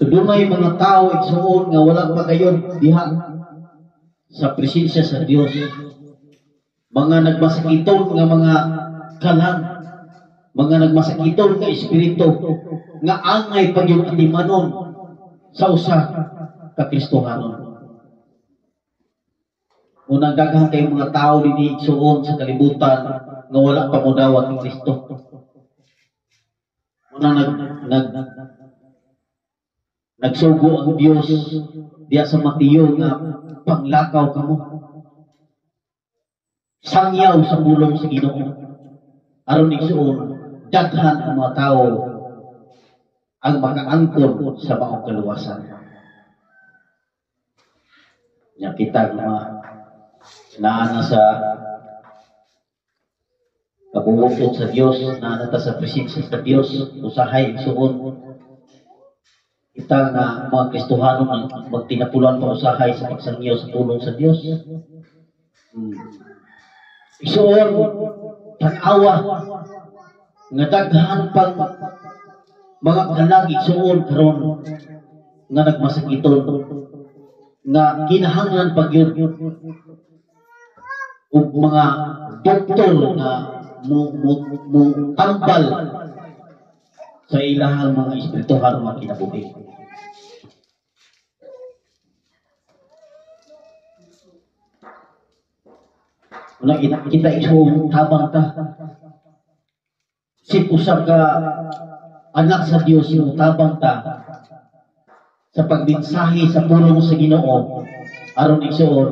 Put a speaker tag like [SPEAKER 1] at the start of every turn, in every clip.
[SPEAKER 1] So dunay mga tao, igsuon, nga wala pa gayon diha sa presensya sa Dios. Mga nagmasakiton nga mga kalag, mga nagmasakiton nga espiritu nga angay pa gyud atimanon sa usa ka Kristohanon. Unang daghan kay mga tao dinhi, igsuon, sa kalibutan nga wala pa modawat ni Kristo. Unang nag nag nagsugo ang Dios diya sa Mateo nga panglakaw kamo. Sangyaw sa pulong sa Ginoo. Aron, igsuon, daghan ang mga tao ang makaangkon sa maong kaluwasan. Nya kita nga naa na sa kabubuot sa Dios, naa na ta sa presensya sa Dios, usahay, igsuon, kita nga mga Kristohano ang magtinapulan pa usahay sa pagsangyaw sa pulong sa Dios. Igsuon, tan-awa nga daghan pang mga kalag, igsuon, karon nga nagmasakiton nga kinahanglan pa gyud og mga doktor nga mo tambal sa ilahang mga espirituhan, mga kinabuhi. Una kita, igsuon, tabang ta. Si usa ka anak sa Dios, yung tabang ta sa pagmensahe sa pulong sa Ginoo aron, igsuon,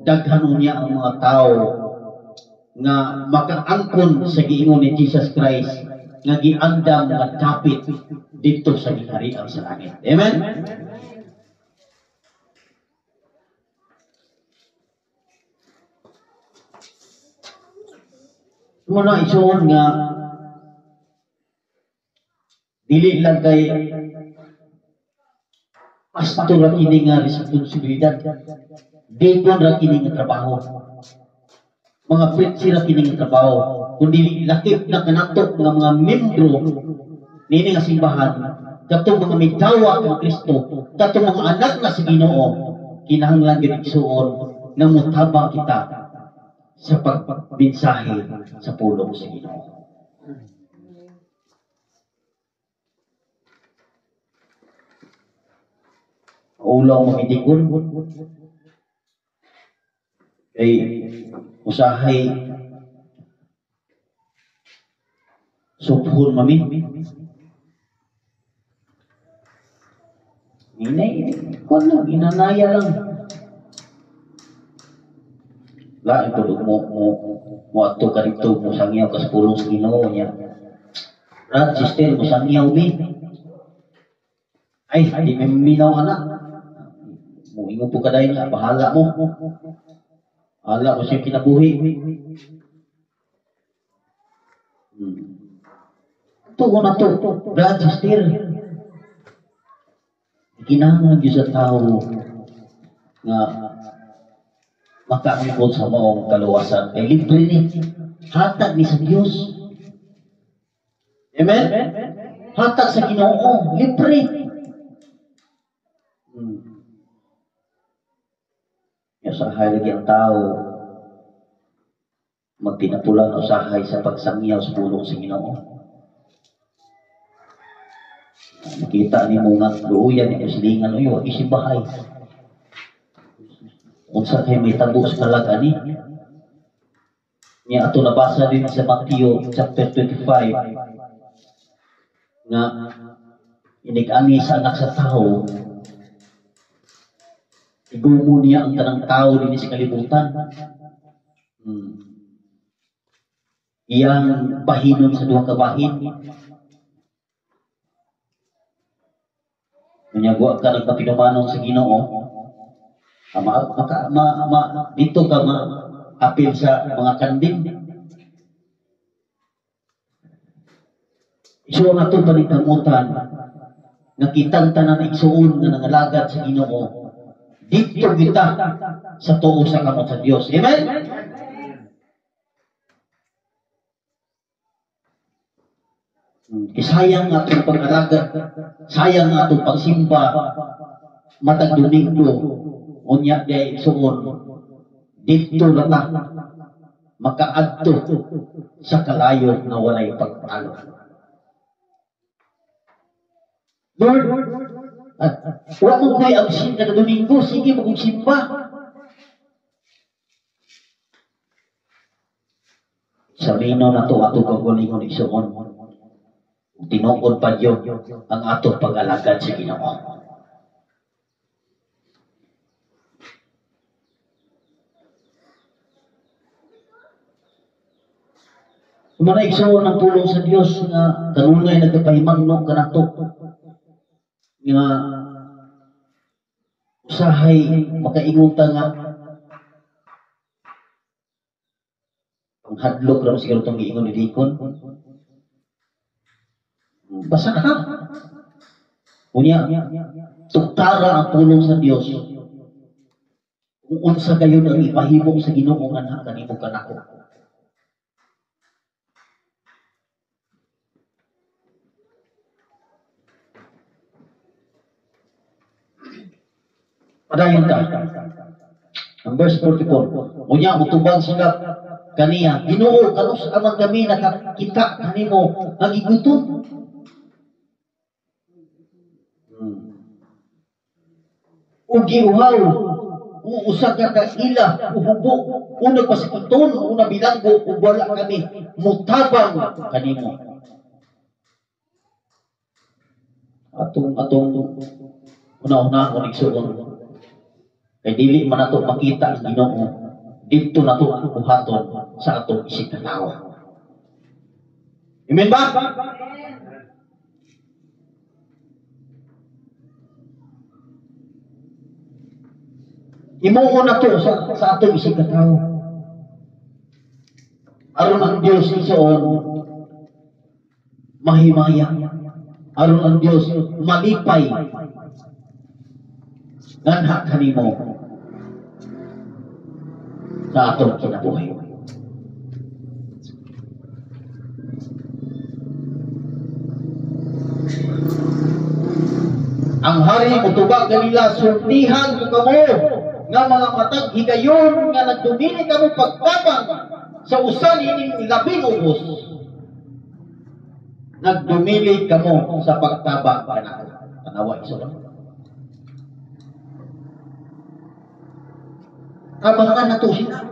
[SPEAKER 1] daghan niya ang mga tao nga makaangkon sa giingon ni Jesus Christ nga giandam nga dapit didto sa gingharian sa langit. Amen? Muna, igsuon, nga dili lang kay pastor ra kini nga responsibilidad. Deacon ra kini nga trabaho. Mga preacher ra kini nga trabaho. Kundi lakip na kanato nga mga membro nini nga simbahan, katong mga midawat ng Kristo, katong mga anak na sa Ginoo, kinahanglan gyud, igsuon, nga motabang kita sa pagmensahe sa pulong sa Ginoo. Ulaw mamidikon kay usahay suphon mami. Inay, kuan lang, inanaya lang. La, ito mo ato ka dito, mo sangyaw ka sa pulong sa Ginoo niya. Brad, sister, mo sangyaw mi. Ay, di may minaw anak. Mo ingon po ka dahil nga, bahala mo. Bahala mo siya kinabuhi. Ito na to, brad, sister. Kinahanglan gyud sa tao nga makaangkon sa maong kaluwasan. Kay libre ni. Hatag ni sa Dios. Amen? Hatag sa Ginoo, libre. Ya, usahay lagi ang tao magtinapulan usahay sa pagsangyaw sa pulong sa Ginoo. Makita ni mo nga luuyan ni silingan uyo isimbahay. Unsa kay may tabo sa kalag ani? Nya ato nabasa din sa Matthew chapter 25 nga inig-ani sa Anak sa Tao, igumo niya ang tanang tao dinhi sa kalibutan. Iyang bahinon sa duha ka bahin. Unya wa ka nagpatinumanon sa Ginoo, ma, maka, ma, ma, dito ka ma apil sa mga kanding. So ang atong paningkamutan nga kitang tanan, igsuon, nga nangalagad sa Ginoo, dito kita sa tuo sa kamot sa Dios. Amen? Sayang atong pag-alagad, sayang atong pagsimba matag Domingo, unya diay igsuon didto ra ta makaadto sa kalayo nga walay pagtalo. Lord, wa mo ko'y absent kada Domingo, sige mo kong simba. Sa lino na to ato kagalingon igsuon, tinuod pa gyud ang ato pag-alagad sa Ginoo. Kumana igsuon ang pulong sa Dios nga kanunay nagkapahimangno kanato nga usahay makaingon ta nga ang hadlok ra siguro tong giingon ni Deacon. Basa ka. Unya tuktara ang pulong sa Dios kung unsa gayon ang ipahimo sa Ginoo nga kanimo kanako. Padayon ta. Ang verse 44. Unya mutubang sila kaniya, Ginoo, kanus amang kami nakakita kanimo nga gigutom. O giuhaw, o usa ka kaila, o hubo, o nagpasakiton, o nabilanggo, o wala kami mutabang kanimo. Atong una-una igsuon. Kay dili man nato makita ang Ginoo, didto nato buhaton sa atong isig ka tawo. Amen ba? Imuo na to sa atong isig ka tawo. Aron ang Dios igsuon mahimaya. Aron ang Dios malipay nganha kanimo sa atong kinabuhi. Ang hari mutubag kanila, sultihan ko kamo nga mga matag higayon nga nagdumili kamo pagtabang sa usa niining labing ubos. Nagdumili kamo sa pagtabang kanako. Tanawa igsoon. Tabangan na to sila.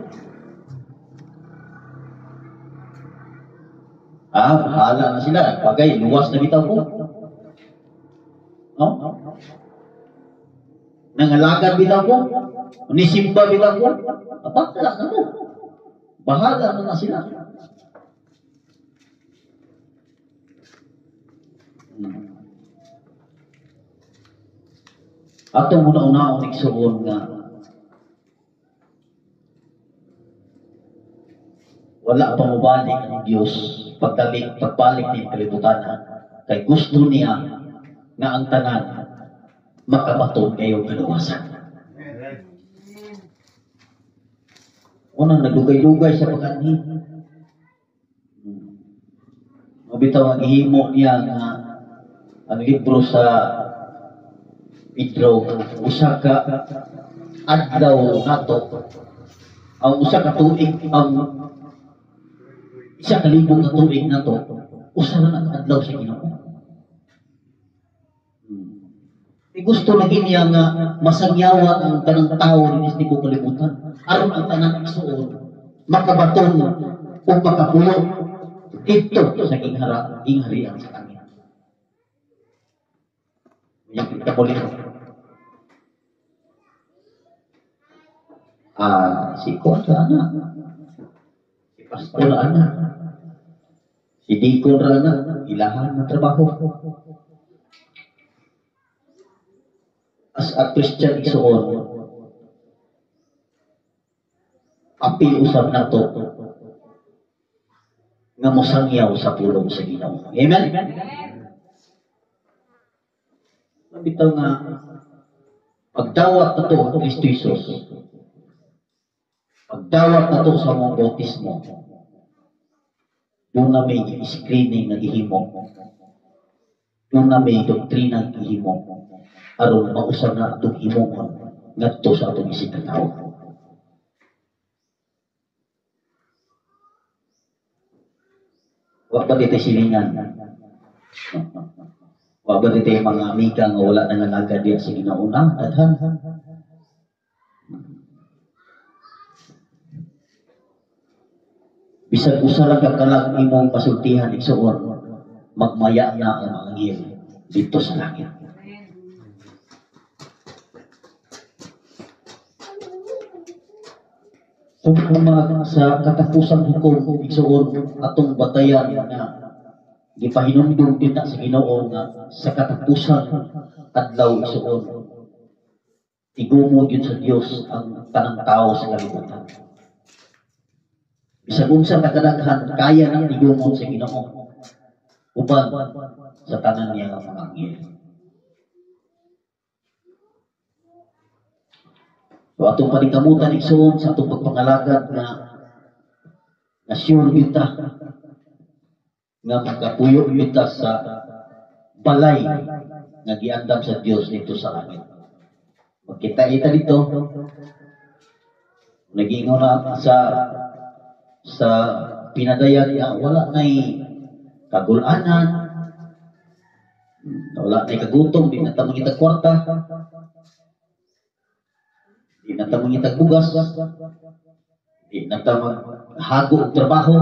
[SPEAKER 1] Bahala na sila. Bagay, luwas na bitaw ko. No? Nangalagad bitaw ko. Nisimba bitaw ko. Bahala na mo. Bahala na sila. Atong una-una igsuon nga wala pa mobalik ang Dios pagbalik ni kalibutan kay gusto niya nga ang tanan makabaton kayo kaluwasan. Unang nagdugay-dugay sa pagkanhi. Mabitaw ang gihimo niya nga ang libro sa Pedro usa ka adlaw nato ang usa ka tuig ang isa ka libong ka tuig nato usa ra ka adlaw sa Ginoo. Gusto lagi niya nga masangyawa ang tanang tao dinhi sa tibuok kalibutan aron ang tanang igsuon makabaton o makapuyo didto sa gingharian sa langit. Yang kita boleh si Kota anak, si Pastor anak, si Deacon anak, ilahan ng trabaho. As a Christian igsuon, apil usab nato nga mosangyaw sa pulong sa Ginoo. Amen? Bitaw nga pagdawat nato ang Kristo Jesus, pagdawat nato sa mong bautismo, Doon na may screening nga gihimo. Doon na may doktrina nga gihimo aron mausab na atong himuon ngadto sa atong isig katawo. Wa ba dito'y silingan? Wa ba dito'y mga amiga nga wala nangalaga diya sa Ginoo na? Daghan. Bisag usa ra ka kalag imong pasultihan, igsuon, magmaya na ang mga anghel dito sa langit. Kung sa katapusang hukom, igsuon, atong batayan nga gipahinumdum kita sa Ginoo nga sa katapusan adlaw, igsuon, igumo gyud sa Dios ang tanang tao sa kalibutan. Bisag unsa ka kadaghan, kaya nang igumon sa Ginoo uban sa tanan niya nga mga anghel. So atong paningkamutan, igsuon, sa atong pagpangalagad nga na sure kita nga makapuyo kita sa balay nga giandam sa Dios dito sa langit. Magkita kita dito, nagingon na sa pinadayag nga wala na'y kagulanan, wala na'y kagutom, di na ta mangitag kwarta, di na ta mangitag bugas, di na ta maghago og trabaho.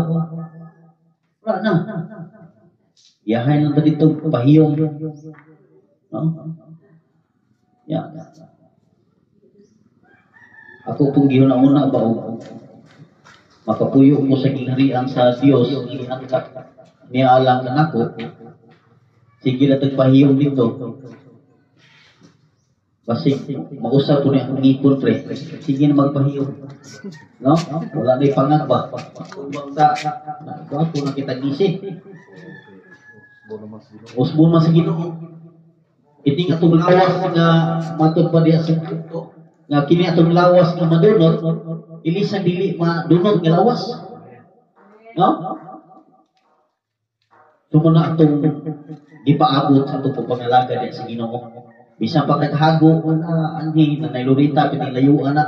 [SPEAKER 1] Wala na. Yahay lang ta dito, pahiyong. No? Ya. Ako pong gihuna-una ba og makapuyo ko sa gingharian sa Dios, giangkat niya alang kanako, sige na tagpahiyong dito. Basig mausap ko niya akong ngipon, pre. Sige na magpahiyong. No? Wala na'y pangag ba? Sa, na, na kita gisi. Usbon man sa Ginoo. Ini atong lawas nga matod pa diya sa nga kini atong lawas nga madunot, ilisan dili madunot nga lawas. No? Sumuna atong gipaabot sa atong pagpangalaga diya sa Ginoo. Bisan pa kaghago, wala anhi nanay Lorita pinilayuan na.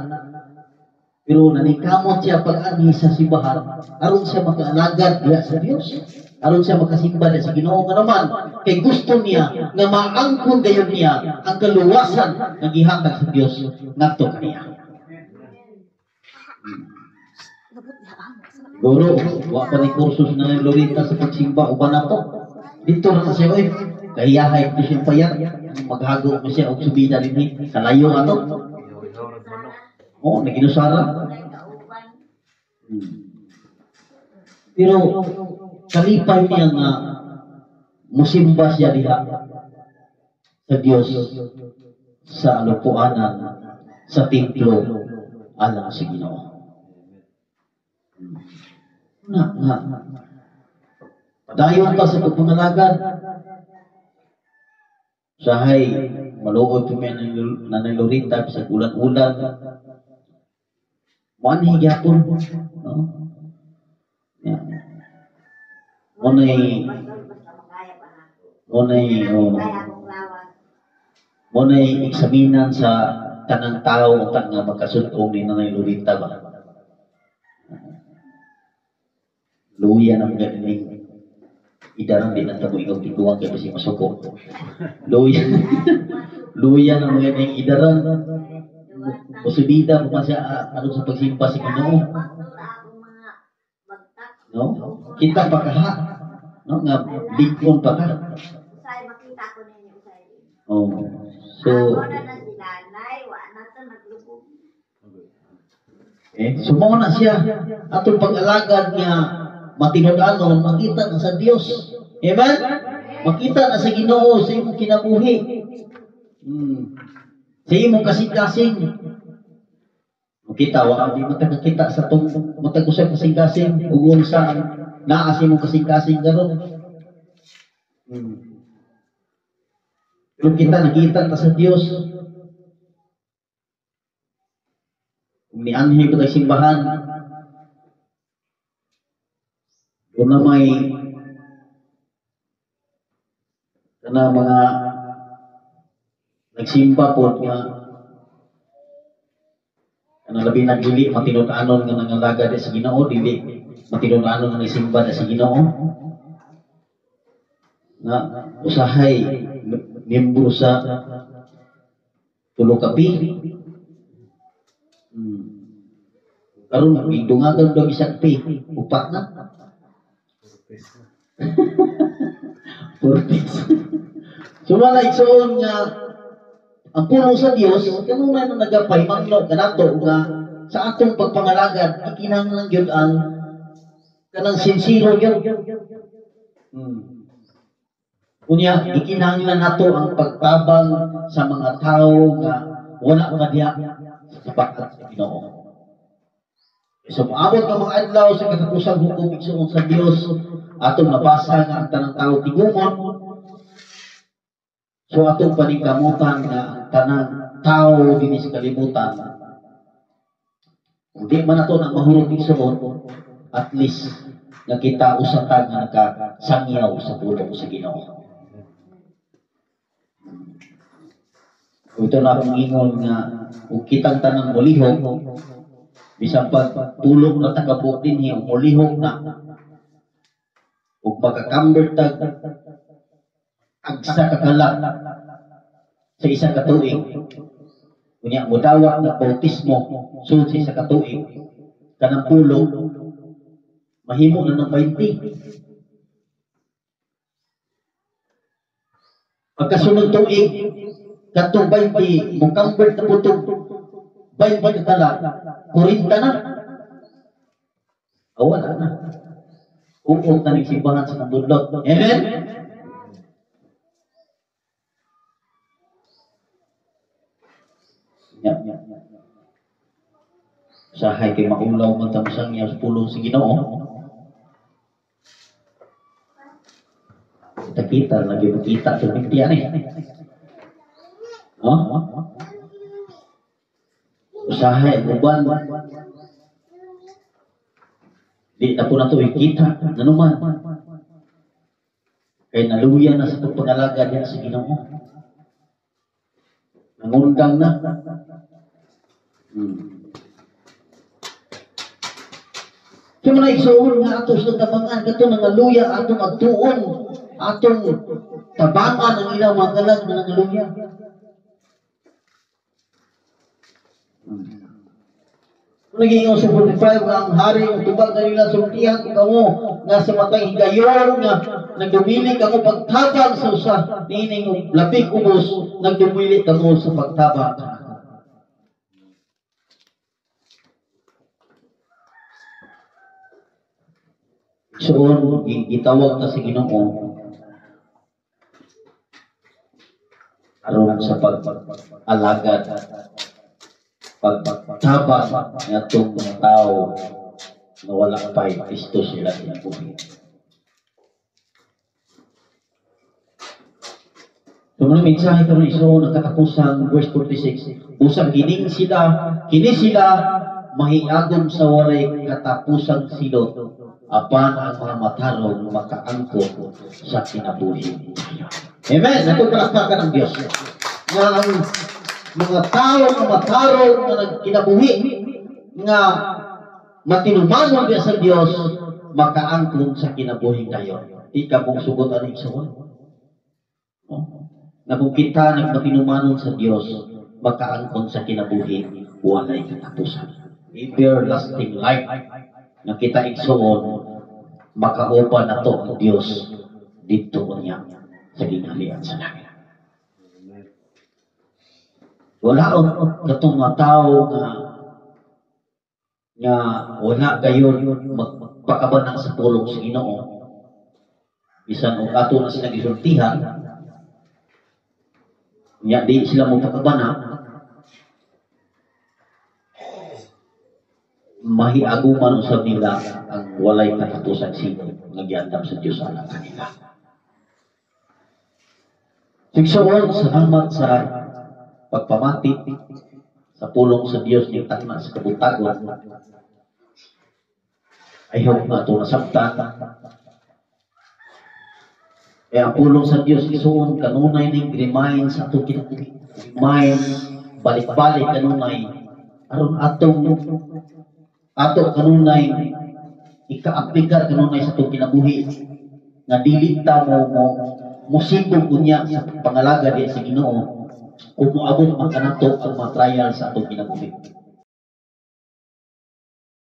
[SPEAKER 1] Pero nanikamot siya pag-anhi sa simbahan, aron siya makaalagad diya sa Dios. Aron siya makasimba diya sa Ginoo nga naman kay gusto niya nga maangkon gayon niya ang kaluwasan nga gihatag sa Dios ngadto kaniya. Guro, wa pa ni kurso sa nanay Lorita sa pagsimba uban nato. Dito na siya oy. Kahiyahay ko siya payat, maghago ko siya og subida dinhi sa layo ato. Oh, naginusara. Pero kalipay niya nga musimba siya diha sa Dios sa alupuanan sa templo alang sa Ginoo. Na nga padayon ta sa pagpangalagad. Sahay maluoy po may nanay Lorita sa ulan-ulan. Muanhi gyapon, no? Yeah. Munay munay oh, munay eksaminan sa tanang tao unta nga makasud-ong ni Nanay Lorita ba. Luya na mga ganing idarang di na tamo ikaw tiguang kay basi masuko. Luya. Luya na mga ganing idarang. Posibida mo pa siya ano sa pagsimba sa Ginoo. No? Kita pa kaha. No, nga bigkon pa ka.
[SPEAKER 2] Usay makita ko ninyo usay.
[SPEAKER 1] Oh. So
[SPEAKER 2] ako na na si nanay, wa na ta naglubog.
[SPEAKER 1] Sumo na siya atong pag-alagad nga matinud-anon makita na sa Dios. Amen? Makita na sa Ginoo sa imong kinabuhi. Sa imong kasing-kasing. Makita wa di man ta kakita sa tong matag usay kasing-kasing ug unsa naa sa imong kasing-kasing karon. Pero kita nakita ta sa Dios. Kung nianhi pa tayo simbahan, Kung na may kana mga nagsimba po nga kana labi na dili matinud-anon nga nangalagad sa Ginoo, dili matinud-anon nga nagsimba na sa Ginoo, nga usahay miyembro sa tulo ka P. Karon gidungagan daw isang P, upat na. Purpose. So wala igsoon nga ang pulong sa Dios kanunay na nagapahimangno kanato nga sa atong pagpangalagad ikinahanglan gyud ang kanang sinsero gyud. Unya ikinahanglan nato ang pagtabang sa mga tawo nga wala pa diha sa sabakan sa Ginoo. So moabot ang mga adlaw sa katapusang hukom igsoon sa Dios, atong nabasa nga ang tanang tawo tigumon. So atong paningkamutan nga ang tanang tao dinhi sa kalibutan, kung di man ato na mahurot igsoon, at least nga kita usa ta nga nakasangyaw sa pulong sa Ginoo. Ito na akong ingon nga ug kitang tanang molihok, bisan pag tulog na tagabuok dinhi, ug molihok na ug makakamber tag agsa kakalak sa isa ka tuig, unya modawat na bautismo sud sa isa ka tuig, kanang pulong mahimo na ng 20. Pagkasunod tuig katong 20 mokamber na putong 20 kakalak, 40 na. O, wala na. Uot na ning simbahan sa nabudlot. Amen? Yeah. Usahay kay maulaw man tamusang niya sa pulong sa Ginoo. Kita-kita lagi makita sa bintian eh. No? Usahay uban. Di na po na ito ikita. Nanuman. Kay naluya na sa pagpangalaga niya sa Ginoo. Nangundang na. Kaya man igsoon nga ato sa tabangan, kato nangaluya atong agtuon, atong tabangan ang ilang mga kalag na nangaluya. Naging sa 45 nga ang hari ang tubag kanila sultihan ko kamo nga sa matay higayon nga nagdumili kamo pagtabang sa usa niining labing ubos, nagdumili kamo sa pagtabang. Soon gitawag ta sa Ginoo aron sa pag-alagad, pagtabang ngatong mga tao nga wala pa'y Kristo sila kinabuhi. So mga mensahe karon iso ng katapusan, verse 46, usang kining sila, kini sila mahiagom sa walay katapusang silot, apan ang mga matarong makaangkon sa kinabuhi. Amen. Natong palakpakan ang Dios. Nga ang mga tao nga matarong nga nagkinabuhi nga matinumanon diya sa Dios, makaangkon sa kinabuhi kayo. Di ka mong sugot ani igsoon. No? Na kung kita nagmatinumanon sa Dios, makaangkon sa kinabuhi walay katapusan. Everlasting life na kita igsoon, makauban na to ang Dios dito niya sa ginghalian sa langit. Wala katong mga tao nga wala gayon magpakabanang sa pulong sa Ginoo. Bisan og ato na sila gisultihan, nya di sila mo pagkabana, mahiaguman usab nila ang walay katapusan silot nga giandam sa Dios alang kanila. Sigsoon, salamat sa pagpamati sa pulong sa Dios ni takna sa kabuntagon. I hope nga ato nasabtan. Kaya ang pulong sa Dios, isuon, kanunay ning remind sa atong kinabuhi. Remind, balik-balik kanunay aron atong ato kanunay ika-aplikar kanunay sa atong kinabuhi nga dili ta mo musikog unya sa pangalaga diya sa Ginoo kung moabot man kanato ang mga trial sa atong kinabuhi.